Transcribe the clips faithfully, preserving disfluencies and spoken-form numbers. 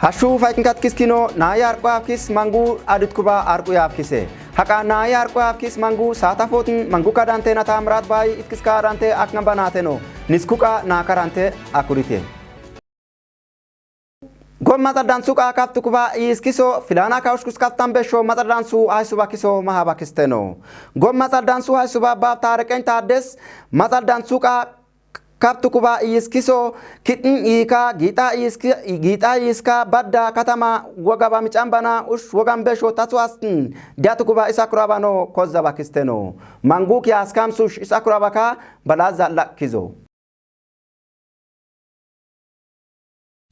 Hashuu faykin kat kiskino, naya arqu yaab kis mangu adit kuba arqu yaab kise. Haka naya arqu yaab kis mangu sata fotin mangu kadante nata mrat bai itkis karante aknga banateno. Niskuka na karante akurite. Gom matsal dansu ka kaptu kuba iis kiso, filana ka ushkus kaptan besho matsal dansu ai suba kiso maha bakisteno. Gom matsal dansu ai suba bab tareken tades, matsal dansu ka kaptu kuba iis kiso, kitn ika gita iis ki, gita iis ka badda katama wagaba micham bana ush wagam besho tatu astin, diatu kuba isakura bano kozza bakisteno. Mangu ki askam sush isakura baka bala zalla kizo.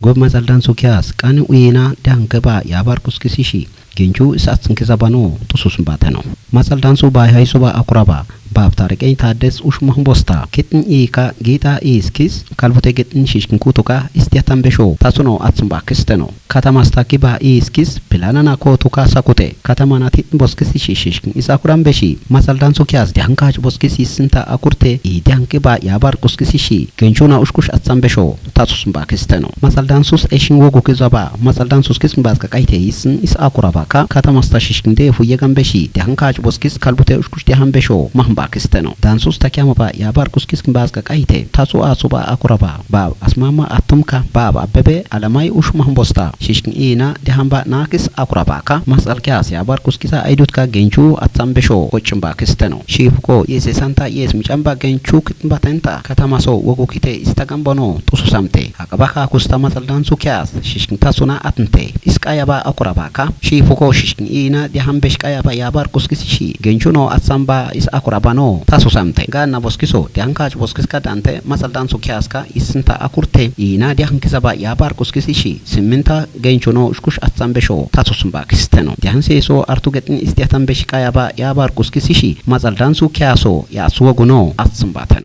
Gom matsal dansu kias, kani uyina dang keba yabar kuskisishi, genchu is atsin kisa bano, tusus mbateno. Matsal dansu bai hai suba akuraba, bab tarik ein tades ush mahmbosta, kitn ika gita is kis, kalbute kitn shishkin kutuka, is diatan besho, tasuno atsin bakisteno. Kata masta kiba iiskis, pilana na kotuka sakute. Kata mana titn boskis ishi shishkin is akuram beshi. Matsal dansu kias diang kaj boskis isinta akurte, i diang kiba yabar kuskis ishi. Genchuna ushkush atsam besho. Tasus mbakisteno. Matsal dansus eshin wogu kizaba. Matsal dansus kis mbaska kaite isin is akuraba ka. Kata masta shishkin de fu yegam beshi. Diang kaj boskis kalbute ushkush diaham besho. Mah mbakisteno. Dansus takiama ba yabar kuskis mbaska kaite. Tasu asuba akuraba. Bab asmama atumka. Bab abebe alamai ush mahmbosta. Shishkin ina dihamba nakis akuraba ka. Matsal kias yabar kuskisa aidutka genchu atsam besho. Kochimba kisteno. Shifuko yese santa yes michamba genchu kitmba tenta. Katamaso wogu kite istagam bono tusu samte. Akaba ka kusta matsal dansu kias. Shishkin tasuna atnte. Iskaya ba akuraba ka. Shifuko shishkin ina diham beshkaya ba yabar kuskis ishi. Genchu no atsam ba is akuraba no. Tasu samte. Gana boskiso. Diang kaj boskis ka dante. Matsal dansu kias ka. Isinta akurte. Ina diang kisa ba yabar kuskis ishi. Siminta genchu no ushkush atsam besho. Tasu sumba kisteno. Diang seso artu getin is diatan beshkaya ba yabar kuskis ishi. Matsal dansu kiaso. Ya suwagu no. Atsam batan.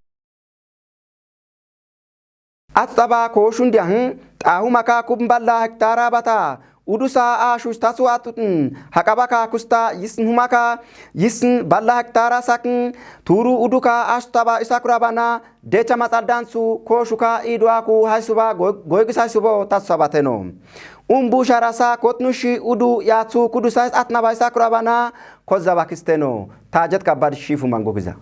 Ataba koshun diang, tahumaka kumbala hektara bata, udusa ashush tasu atutn, hakabaka kusta yisn humaka, yisn bala hektara sakn, turu uduka ashtaba isakura bana, decha matsal dansu, koshuka idwaku haisuba, goi-, goigis haisubo tatsabateno. Umbu sharasa kotnushi udu yatsu kudusa is atnaba isakura bana, kozaba kisteno. Tajet kabad shifu mangu kiza.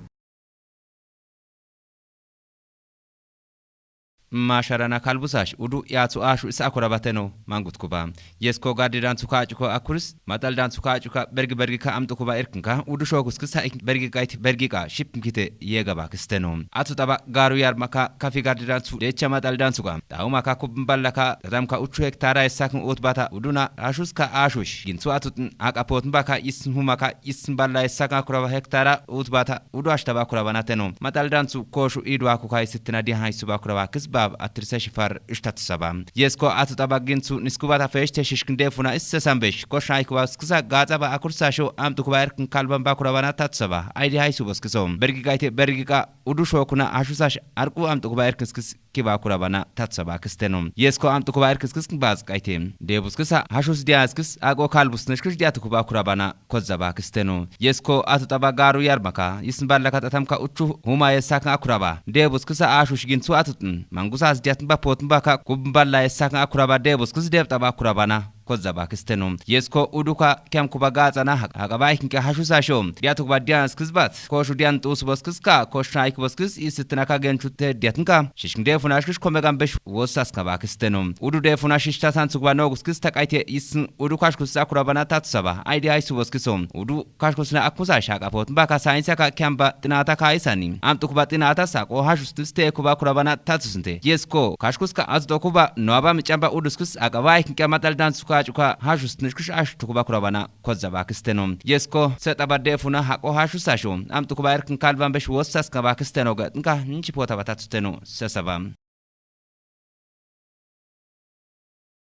Masharana kalbusash, udu yatsu ashu is akura bateno, mangut kuba. Yesko gardi dansu kachuka akuris, matsal dansu kachuka bergi bergi ka amtu kuba irkinka, udu shokus kisa bergi kaiti bergi ka, ship kite yega ba kisteno. Atsu taba garu yar maka, kafi gardi dansu, decha matsal dansu ka. Tau maka kumbala ka, tadam ka uchu hektara isakun utbata, uduna, ashuska ashush. Ginsu atutn, ak apotn baka, isn humaka, isn bala isaka kuraba hektara, utbata, udu ashtaba kuraba nateno. Matsal dansu koshu idwa kukai sitna diha isuba kuraba kisbab atrisa shifar ishtat saba. Yesko atutaba ginsu niskubata feshte shishkin defuna isse sambesh. Kosha ikuba skisa gatsaba akursasho amtu kuba erkin kalban ba kuraba natat saba. Aidi haisuba skiso. Bergi kaite bergi ka udu shokuna ashusash arku amtu kuba erkin skis kiba kurabana tatsaba kisteno. Yesko amtu kuba erkis kis bas kaite. Debus kisa hashus dias kis ago kalbus nishkis diatu kuba kurabana kozaba kisteno. Yesko atutaba garu yar maka, yisn bala ka tatam ka uchu huma yesak akuraba. Debus kisa ashush ginsu atutn. Mangusas diatn ba potn ba ka kumbala yesak akuraba debus kis debtaba kurabana. Kozaba kisteno. Yesko uduka kiam kuba gatsana hak, haka ba ikinka hashusasho. Diatu kuba dian skisbat. Koshu dian tus boskis ka, koshu na ik boskis, isitna ka genchute diatnka. Shishkin defuna shkish komegam besh wosas kaba kisteno. Udu defuna shishta san sukba nogus kis tak aite isn udu kashkus akurabana tatsaba. Aidi aisu boskiso. Udu kashkus na akusa shaka pot. Baka sainsa ka kiam ba tinata ka isani. Amtu kuba tinata sako hashus tiste kuba kurabana tatsusnte. Yesko kashkus ka atdo kuba noaba michamba udus kis akaba ikinka matsal dansu ka chuka hashus nishkish ashtu kuba kurabana kozaba kisteno. Yesko setaba defuna hako hashusasho. Amtu kuba erkin kalban besh wosas kaba kisteno ga nka nchi potaba tatsusteno. Sesaba.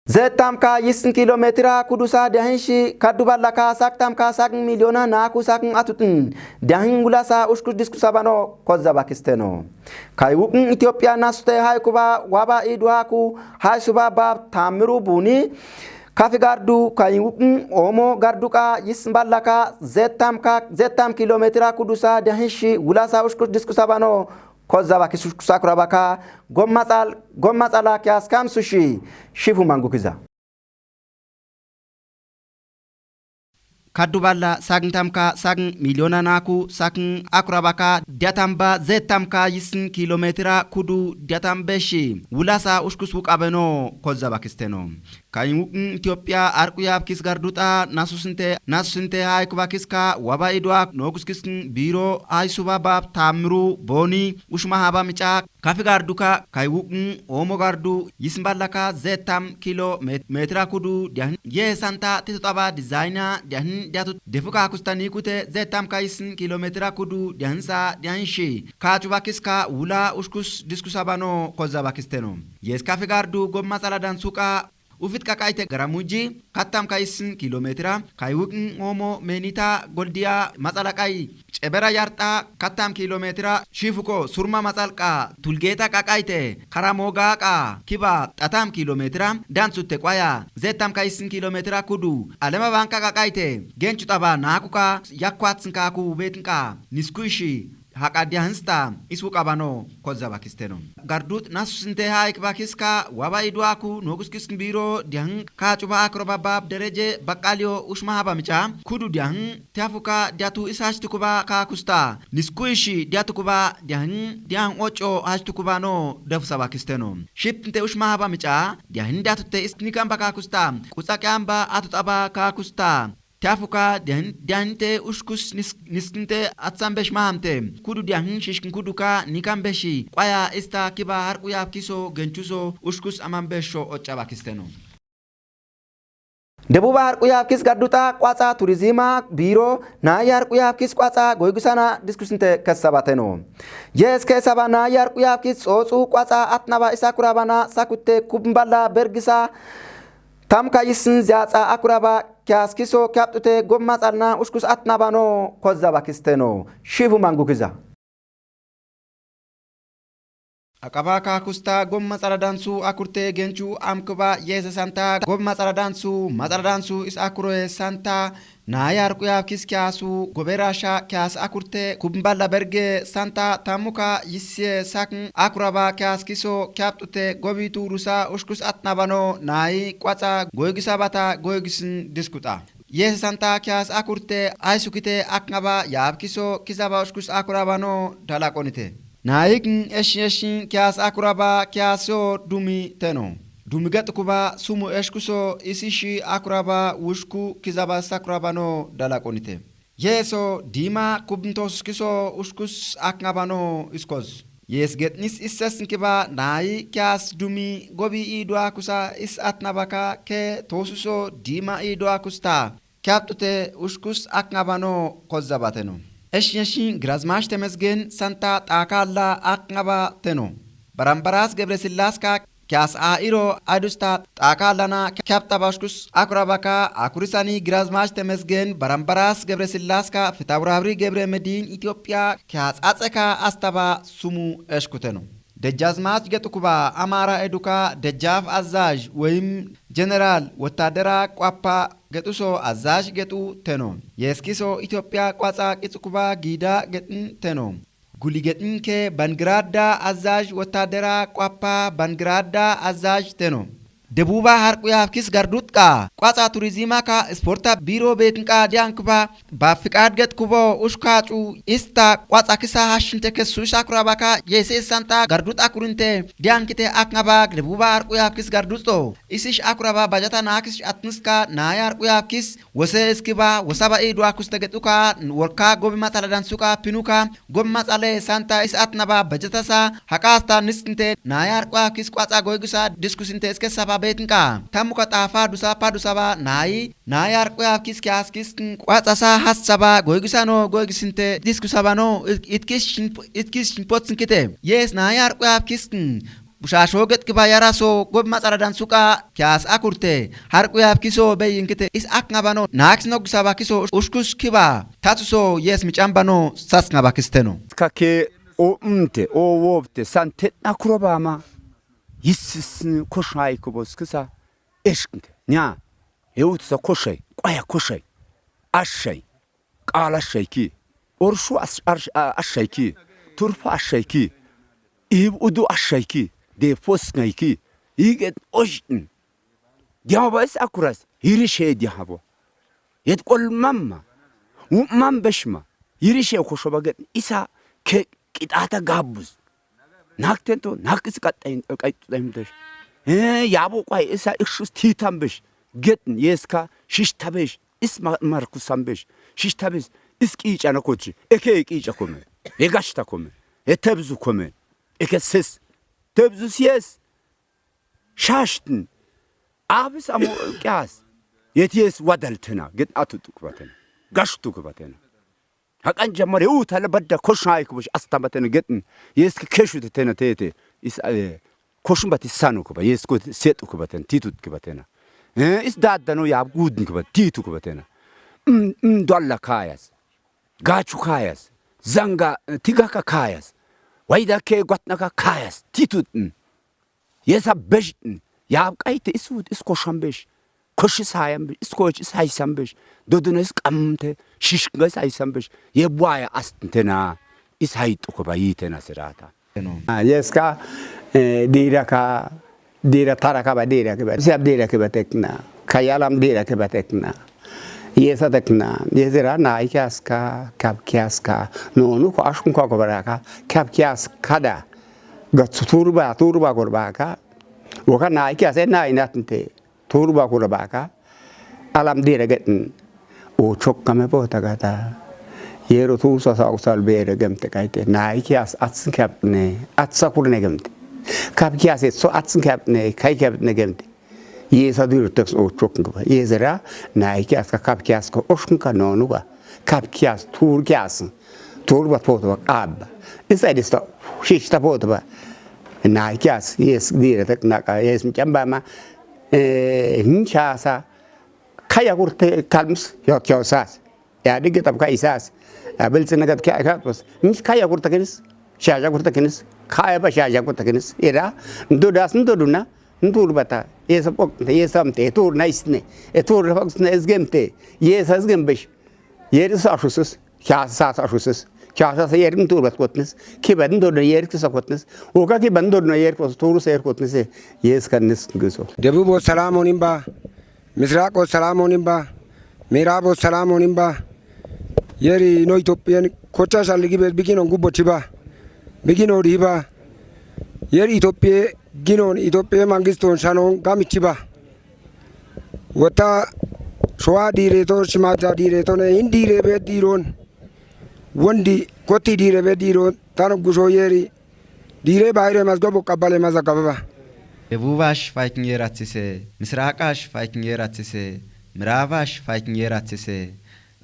Zetam ka yisn kilometra kudusa diahin shi kaddu bala ka saktam ka sakn miliona na ku sakn atutn. Diahin gulasa ushkus diskusabano kozaba kisteno. Kai wukn Ethiopia nasute hai kuba waba idwa ku hai suba bab tamiru buni. Kafi gardu kai wukn omo gardu ka yisn bala ka zetam ka zetam kilometra kudusa diahin shi gulasa ushkus diskusabano. Kozaba ki sus-, sakuraba ka, gom matsal, gom matsala ki askam sushi, shifu mangu kiza. Kaddu balla sagn tamka sagn milyona naku sagn akuraba ka dyatam ba zetam ka yisn kilometra kudu dyatam beshi wulasa ushkus wukabeno kozza bakisteno. Kain wukn Ethiopia arku yabkis garduta nasusnte nasusnte haik bakis ka waba idwa nokuskisn biro aisuba bab tamru boni ushma haba micha Kafi gardu ka, kai wukn, omo gardu, yisn balla ka, zetam kilo met-, metra kudu, dyahin, ye santa, tito taba, designa, dyahin, dyatut, defu ka kusta nikute, zetam ka yisn kilometra kudu, dyahin sa, dyahin shi. Ka chuba kis ka, wula, ushkus, diskusa bano, kozza bakisteno. Yes kafi gardu, gom matsala dan suka, Ufit kakaite garamuji, kattam ka yisn kilometra, kai wukn omo menita goldia matsala kai, chebera yarta, kattam kilometra, shifuko, surma matsalka, tulgeta kakaite, karamoga ka, kiba, tatam kilometra, dan sutte kwaya, zetam ka yisn kilometra kudu, alema banka kakaite, genchutaba nakuka, yakwat snkaku betnka, niskuishi, Haka dyahin sta, iswuk abano, kozza bakisteno. Gardut nasusnte haik bakiska, waba idwaku, nokuskisn biro, dyahin, ka chuba akroba bab dereje, bakalio, ushma haba micha, kudu dyahin, tyafuka, dyatu ishashtukuba, ka kusta, niskuishi, dyatukuba, dyahin, dyahin ocho, hashtukubano, defusa bakisteno. Shipnte ushma haba micha, dyahin dyatute isnikamba ka kusta, kusa kyamba, atutaba, ka kusta. Tyafuka, dyahin, dyahin te, ushkus, nis-, niskinte, atsam besh mahamte. Kudu dyahin, shishkin kudu ka, nikam beshi. Kwaya, ista, kiba, harku yabkiso, genchuso, ushkus, amam besho, ocha bakisteno. Debuba harku yabkis garduta, kwatsa, turizima, biro, na ya harku yabkis, kwatsa, goigusana, diskusinte, kessa bateno. Yes, kessa ba, na ya harku yabkis, otsu, kwatsa, atnaba, isa kurabana, sakutte, kumbala, bergisa, Tam ka yisn zyatsa akuraba, kyaskiso, kyaptute, gom matsalna, ushkus atnabano, kozza bakisteno. Shifu mangukiza. Akaba ka kusta, gom matsala dansu, akurte, genchu, amkba, yese santa, gom matsala dansu, matsala dansu, is akure, santa, Naya harku yabkis kyasu, goberasha, kyas akurte, kumbala berge, santa, tamuka, yisye, sakn, akuraba, kyaskiso, kyaptute, gobitu, rusa, ushkus atnabano, nai, kwatsa, goigisa bata, goigisn, diskuta. Yese santa, kyas akurte, aisukite, akngaba, yabkiso, kizaba, ushkus akurabano, dalakonite. Naikn, eshin, eshin, kyas akuraba, kyaso, dumi, teno. Dumi gatkuba, sumu eshkuso, isishi, akuraba, wushku, kizaba, sakurabano, dalakonite. Yeso, dima, kubnto suskiso, ushkus, akngabano, iskos. Yes getnis, issesnkiba, nai, kyas, dumi, gobi, idwa, kusa, is atnabaka, ke, tosuso, dima, idwa, kusta. Kyaptute ushkus akngabano kozza bateno. Eshin eshin grazmash temesgen santa takalla akngaba teno. Barambaras Gebre Sillaska kyas a iro adusta takallana kyaptaba ushkus akurabaka akurisani grazmash temesgen Barambaras Gebre Sillaska fitaburabri Gebre Medin Ethiopia kyas atseka astaba sumu eshkuteno. Dejazmach getukuba amara eduka dejaf azaj weyim jeneral wotadera kwappa getuso azaj getu teno. Yeskiso Ethiopia kwatsa kitsukuba gida getin teno. Guli getin ke bangrada azaj wotadera kwappa bangrada azaj teno. Debuba harku yabkis gardutka kwatsa turizima ka sporta biro betinka diangkuba Ba fikat getkubo ushkachu ista kwatsa kisa hashin tekes suish akurabaka yese santa gardut akurinte diangkite akngaba debuba harku yabkis garduto. Isish akuraba bajata nakish atnuska naya harku yabkis wose iskiba wasaba idwa kuste getuka worka gobi matsala dansuka pinuka gobi matsale santa is atnaba bajata sa hakasta niskinte naya harku yabkis kwatsa goigusa diskusinte iske saba betinka tamuka tafa dusa pa dusaba nai Naya harku yabkis kyaskis kwatsa sa has saba goigisa no goigisinte diskusa bano itkis itkis pot sinkite. Yes naya harku yabkis busha shoget kiba yara so gob matsala dansuka kyas akurte harku yabkiso be yinkite is akngabano naks no gisa bakiso ushkus kiba tatsu so yes micham bano sas ngabakisteno. Kake o umte o wobte san tetna kurobama yis koshai kubos kisa Eshknte nya, eutsa koshai, kwaya koshai, ashai, kala ashai ki, orshu ash-, ash-, a-, ashai ki, turpa ashai ki, ib udu ashai ki, de fos ngai ki, iget oshn. Diaba is akuras, hiri she diaba. Yet kol mamma. Wumam beshma. Yirişe koşoba gitn. Isa ke kitata gabus. Nak tento, nak is kat tain, kat tain besh. Eh, yabo kwai isa iksus titam besh. Gitn, yeska, shishta besh. Is ma-, markusam besh. Shishta besh. Is kicha na kochi. Eke kicha kome. E gashta kome. E tebzu kome. Eke sis. Tebzu sies. Shashtn. Abis amo kias. Yet yes wadal tena. Gitn atu tukubatena. Gashtu kubatena. Hakan jamar yu tala badda koshai kubash asta batena gitn. Yes ke keshu te tena te te. Is, eh, koshun bati sanu kuba. Yes ko setu kubatena. Titut kubatena. Eh, is dadda no yab gudn kuba. Titu kubatena. Mm, mm, dwalla kayas. Gachu kayas. Zanga, eh, tigaka kayas. Waida ke gwatnaka kayas. Titut, mm. Yesa beshn, yab kaite isut, is kosham besh. Koshi sayam besh, is koch is haisam besh. Doduna is kamte, shishknga is haisam besh. Ye bwaya astn tena, is haitu ko ba yi tena serata. Ah, yeska, eh, dira ka, dira tara ka ba dira ke ba. Siap dira ke ba tekna. Kayalam dira ke ba tekna. Yesa tekna. Yesera na ikiaska, kap kiaska. No, nu ko ashkun ko ko baraka. Kap kiaska da. Gat turba, turba kurbaka. Waka na ikias e na inatnte. Turba kurbaka. Alam dira gitn. O chok kame po tagata. Yero tu sa sa usal bere gemte kaite. Na ikias atsin kapne. Atsa kurne gemte. Kap kias et so atsin kapne. Kai kapne gemte. Yesa dur teks o chok kaba. Yesera. Na ikias ka kap kias ka oshkun ka nonu ka. Kap kias, tur kias. Tur bat foto bak ab. Isa dista, shishta foto ba. Na kias, yes, dira tek na ka, yes, mchamba ma. Eh, hinchasa. Kaya kurte kalms, yo kyosas. Ya digi tab ka isas. Ya bilsina gat kya, kya, pues. Kaya kurta kinis, shaja kurta kinis. Kaya ba shaja kurta kinis. Ira, ndu das, ndu duna, ndu bata. Yesa pok, yesa mte, tur na isne. E tur na pok, na isgemte. Yesa isgem bish. Yeri sa shusus, kya sa sa shusus, kya sa sa yeri tur bat kotnis, ki ban do yeri ki sa kotnis, o ka ki ban do yeri kotnis, turu sa yeri kotnis, yes kan nis guso. Debu bo salam onim ba, misraq o salam onim ba, mira bo salam onim ba, yeri no Itopian kocha shan ligi bet bigin on gubo chiba, bigin o diba, yeri Itopia ginon, Itopia mangiston shanon gami chiba. Wata shwa dire to, shimata dire to ne, in dire be diron. Wandi koti dire be diron, tano gusho yeri. Dire baire mas gobo kabale mas gababa. Debubash faikin yeratsise, misraqash faikin yeratsise, miravash faikin yeratsise,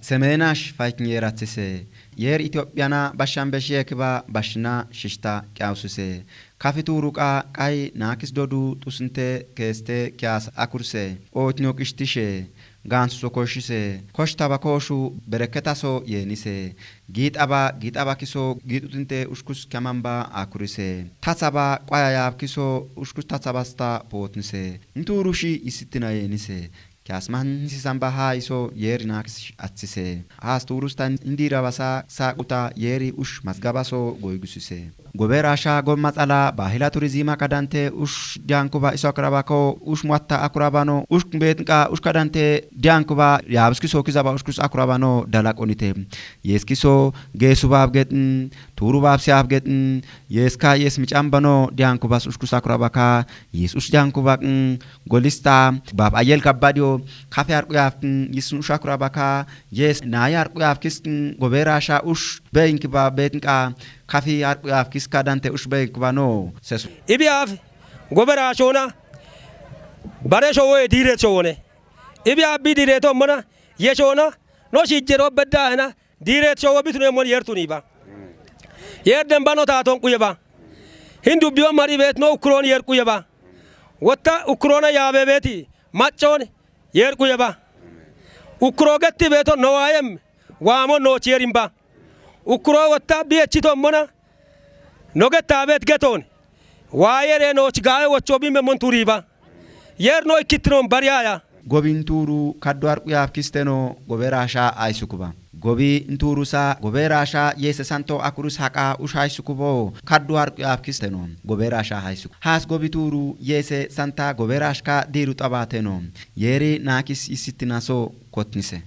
semenash faikin yeratsise. Yer Itopiana bashan beshe kiba bashna shishta kyausise. Kafi turuqa qai nakis dodu tusinte keste kyas akurse. Otnok ishtishe, gan sokoshise, kosh taba koshu bereketa so yenise. Git aba, git aba kiso, git utinte ushkus kamamba akurise. Tatsaba, kwaya yab kiso, ushkus tatsabasta potnise. Nturushi isitina yenise. Kyasman sisamba ha iso yeri nakis atsise. Has turustan indira basa sa kuta yeri ush masgaba so goigusise. Goberasha gom matsala bahila turizima kadante ush diankuba iso akurabako ush mwatta akurabano ush kmbetnka ush kadante diankuba yabski so kizaba ushkus akurabano dalak onite. Yeski so gesubab getn turubab siab getn yeska yes michambano diankubas ushkus akurabaka yes ush diankubakn Golista, bab ayel kabbadio, kafe arku yafkin, yisun ush akura baka, yes, naya arku yafkiskin, gobera sha ush, bein kiba betin ka, kafe arku yafkis ka dante ush bein kiba no, sesu. Ibi af, gobera shona, bare showe, dire showone. Ibi af bi dire to mana, ye shona, no shi jero bedda hena, Diret showa bitune mon yer tuni ba. Yer dem ba no taton kuye ba. Hindu biwa mari bet no ukron yer kuye ba. Watta ukrona yabe beti. Machon yer kuye ba. Ukro getti beto no ayem. Wamo no cherim ba. Ukro watta bi echito mona. No getta bet geton. Wa yere no chigawe wacho bi me mon turi ba. Yer no ikitron bariaya. Gobi nturu kaddu arku yafkiste no gobera sha aisukuba. Gobi nturu sa gobera sha yese santo akurus haka ush aisukubo kaddu arku yafkiste no gobera sha aisuk. Has gobi turu yese santa gobera shka diru tabate no. Yeri nakis isitina so kotnise.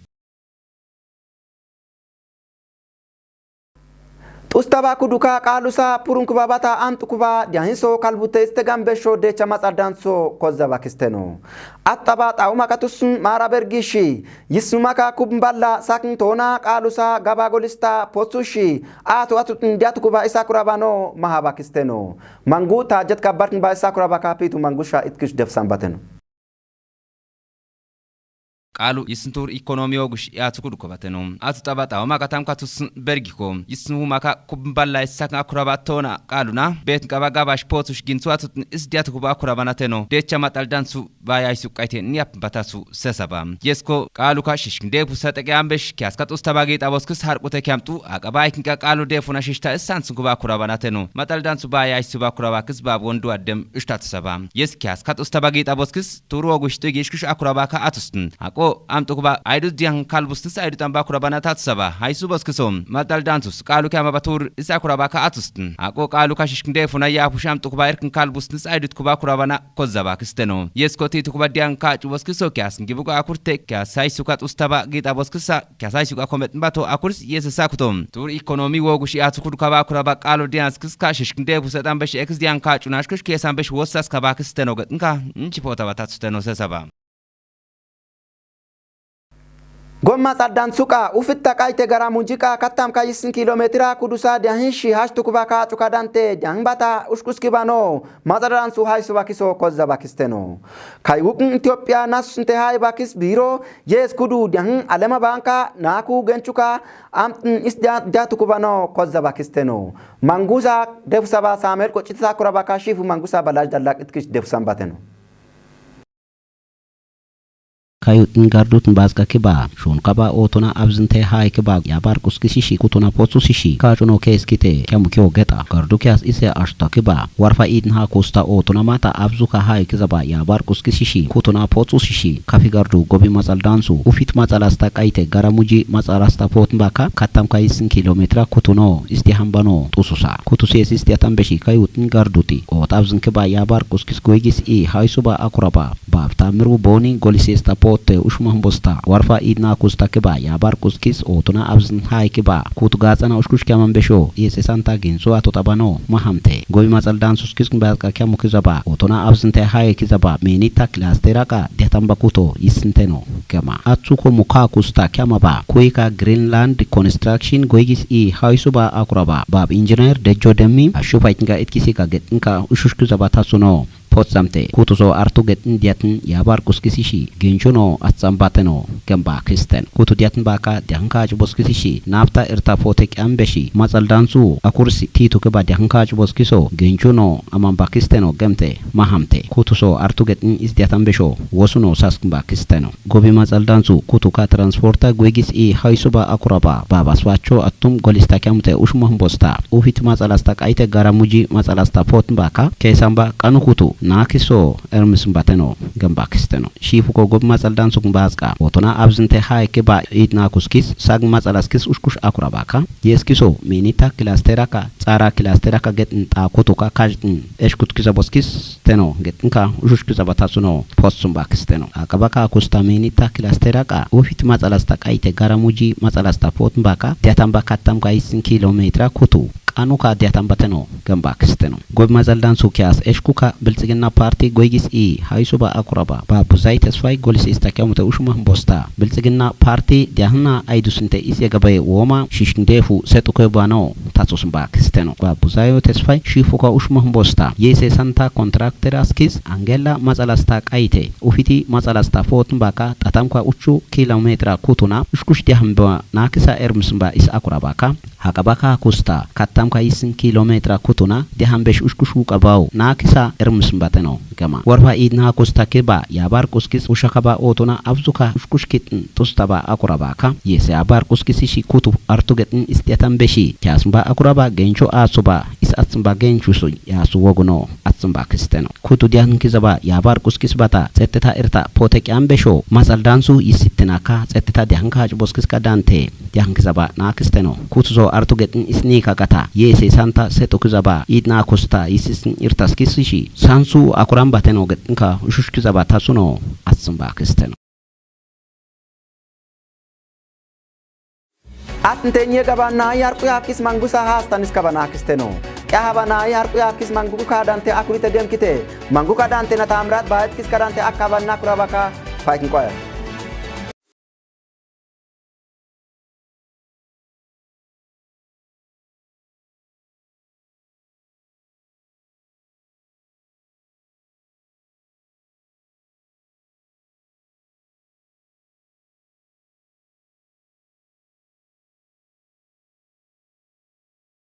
Ustaba kuduka kalusa purung kuba bata antu kuba diahin so kalbute istegam besho decha matsal danso kozaba kisteno. Ataba tauma katus mara bergishi yisumaka kumbala sakin tona kalusa gaba golista potsushi atu atu diatu kuba isa kurabano mahaba kisteno. Manggu ta jet kabar ba isa kuraba kapitu mangusha itkish def sambateno. Kalu yisntur ekonomi ogush ya tukudu ko bateno. Atu taba tauma katam katus bergi ko. Yisnu maka kumbala isakin akuraba tona. Kalu na bet kaba gabash potush ginsu atu is diatu kuba akuraba nateno. Decha matsal dansu ba ya isu kaite niap batasu sesaba. Yesko kalu ka shishkin depu sate ke ambesh kias kat ustaba git abos kis har kute kiamtu. Akaba ikin ka kalu depu na shishta isan sun kuba akuraba nateno. Matsal dansu ba ya isu ba akuraba kis ba bondu adem ishtat saba. Yes kias kat ustaba git abos kis Turu ogush tu gish kish akuraba ka atustin. Ako, am tukuba, aidu diang kalbustis aidu tamba akuraba na tatsaba. Haisu bos kisom. Matsal dansus. Kalu kiama batur is akuraba ka atustin. Ako, kalu ka shishkin defu na ya push am tukuba irkin kalbustis aidu tukuba akuraba na kozaba kisteno. Yes ko ti tukuba diang ka chu bos kiso kias. Gibuka akurte kias. Haisu kat ustaba git abos kisa. Kias haisu ka komet mbato akurs yes sa kutom. Tur ekonomi wo gushi atukur kaba akuraba kalu diang skis ka shishkin defu sa tambesh ekis diang ka chu na shkish kias ambesh wo sas kaba kisteno get nka. Nchi pota batat steno sesaba. Gomma taddan suka, ufitta kaite gara munjika, kattam ka yisin kilometra, kudusa diahin shi hash tukuba ka chuka dante, diahin bata, ushkus kibano, mataddan su hai suba kiso, kozza bakisteno. Kai wukun Ethiopia, nas sinte hai bakis biro, yes kudu, diahin alema banka, naku genchuka, amtin is dia, dia tukubano, kozza bakisteno. Mangusa, defusaba Samuel, ko chitsa kuraba ka shifu mangusa balaj dalak itkis defusambateno. Kayut ngardutin baska kiba, shun kaba otona abzinte hai kiba, yabar kuskisishi, kutona potsusishi, kachuno kes kite, kiamu kio geta, gardu kias ise ashta kiba, warfa idin ha kusta otona mata abzuka hai kizaba, yabar kuskisishi, kutona potsusishi, kafi gardu, gobi matsal dansu, ufit matsal asta kaite, garamuji matsal asta potn baka, katam ka isin kilometra, kutuno, isti hambano, tususa, kutusi es isti atam beshi, kayut ngarduti, ot abzin kiba, yabar kuskis goigis i, hai suba akuraba, Bab ta miru boni goli sesta pote ushma humbosta. Warfa idna kusta kiba, yabar kuskis, otuna abzin hai kiba. Kutu gatsana ushkush kiaman besho, yese santa ginso ato tabano, mahamte. Gobi matsal dan suskis kiba ka kiamu kizaba, otuna abzinte hai kizaba, menita kilasteraka, diatamba kuto, yisinteno, kiama. Atsuko muka kusta kiama ba, kuika Greenland Construction, goigis i, hai suba akuraba, bab engineer, dejo demi, ashupait nga itkisi ka get, nka ushush kizaba tatsuno. Potsamte, kutuso artuget ndiatn yabar kuskisishi, ginchuno atsambateno, kemba kisten. Kutu diatn baka, diahngka chubos kisishi, napta irta potek ambeshi, matsal dansu, akursi, titu keba diahngka chubos kiso, ginchuno, amamba kisteno, gemte, mahamte. Kutuso artuget is diatn besho, wosuno saskmba kisteno. Gobi matsal dansu, kutu ka transporta, guigis i, hai suba akuraba, baba swacho, atum, golista kiamute, ushma humbosta. Uhit matsal asta kaite garamuji matsal asta potn baka, kesamba kanu kutu, na kiso, ermis mbateno, gamba kisteno. Shifu ko gob matsal dan suk mbaska, otona abzinte hai keba, it na kuskis, sag matsal askis ushkush akuraba ka, yes kiso, minita kilasteraka, tsara kilasteraka get nta kutu ka kaj n, eshkut kisa boskis, teno, get nka, ushush kisa batasuno, pot sumba kisteno. Akaba ka kusta minita kilasteraka, uhit matsal asta kaite garamuji matsal asta potn baka, diatamba katam ka isin kilometra kutu, Kanu ka diatamba teno, gamba kisteno. Gobi matsal dan su kias, eshku ka, Biltsigina Party, goigis i, hai suba akuraba, ba buzai tesfai, golis ista kiamute ushma humbosta. Biltsigina Party, diahna, aidusinte is yagabai, woma, shishkin defu, set uke bano, tatsusmba kisteno. Ba buzai tesfai, shifu ka ushma humbosta. Yese santa contractor askis, Angela matsal asta kaite, ufiti matsal asta potn baka, tatam ka uchu, kilometra kutuna, ushkush diahamba, na kisa ermismba is akuraba ka, Hakaba ka kusta, katam ka isin kilometra kutuna, diaham besh ushkush wuk abao, na kisa ermismba teno, gama. Warfa idna kusta keba, yabar kuskis ushakaba otuna, abzuka ushkush kitn, tustaba akuraba ka, yese abar kuskis ishi kutu, artuget n is diatam beshi, kiasmba akuraba, gencho asuba, is atsmba gencho su, yasu woguno, atsmba kisteno. Kutu diahn kizaba, yabar kuskis bata, tseteta irta, potek ambesho, matsal dansu, isitena ka, tseteta diahn ka, boskis ka dante, Diahn kizaba na kisteno. Kutuso artuget n isni ka kata. Yese santa seto kizaba. Idna kusta isis n irtas kisishi. Sansu akuramba teno get nka ushush kizaba tasuno. Atsmba kisteno. At ynte ñiê ka ba nai arkuya kis mangu sa ha stan is ka ba na kis teno. Kya ha ba nai arkuya kis mangu ka dante akuri te dem kite. Mangu ka dante na tamrat ba et kis ka dante ak ka ba na kura ba ka. Faik nkoy.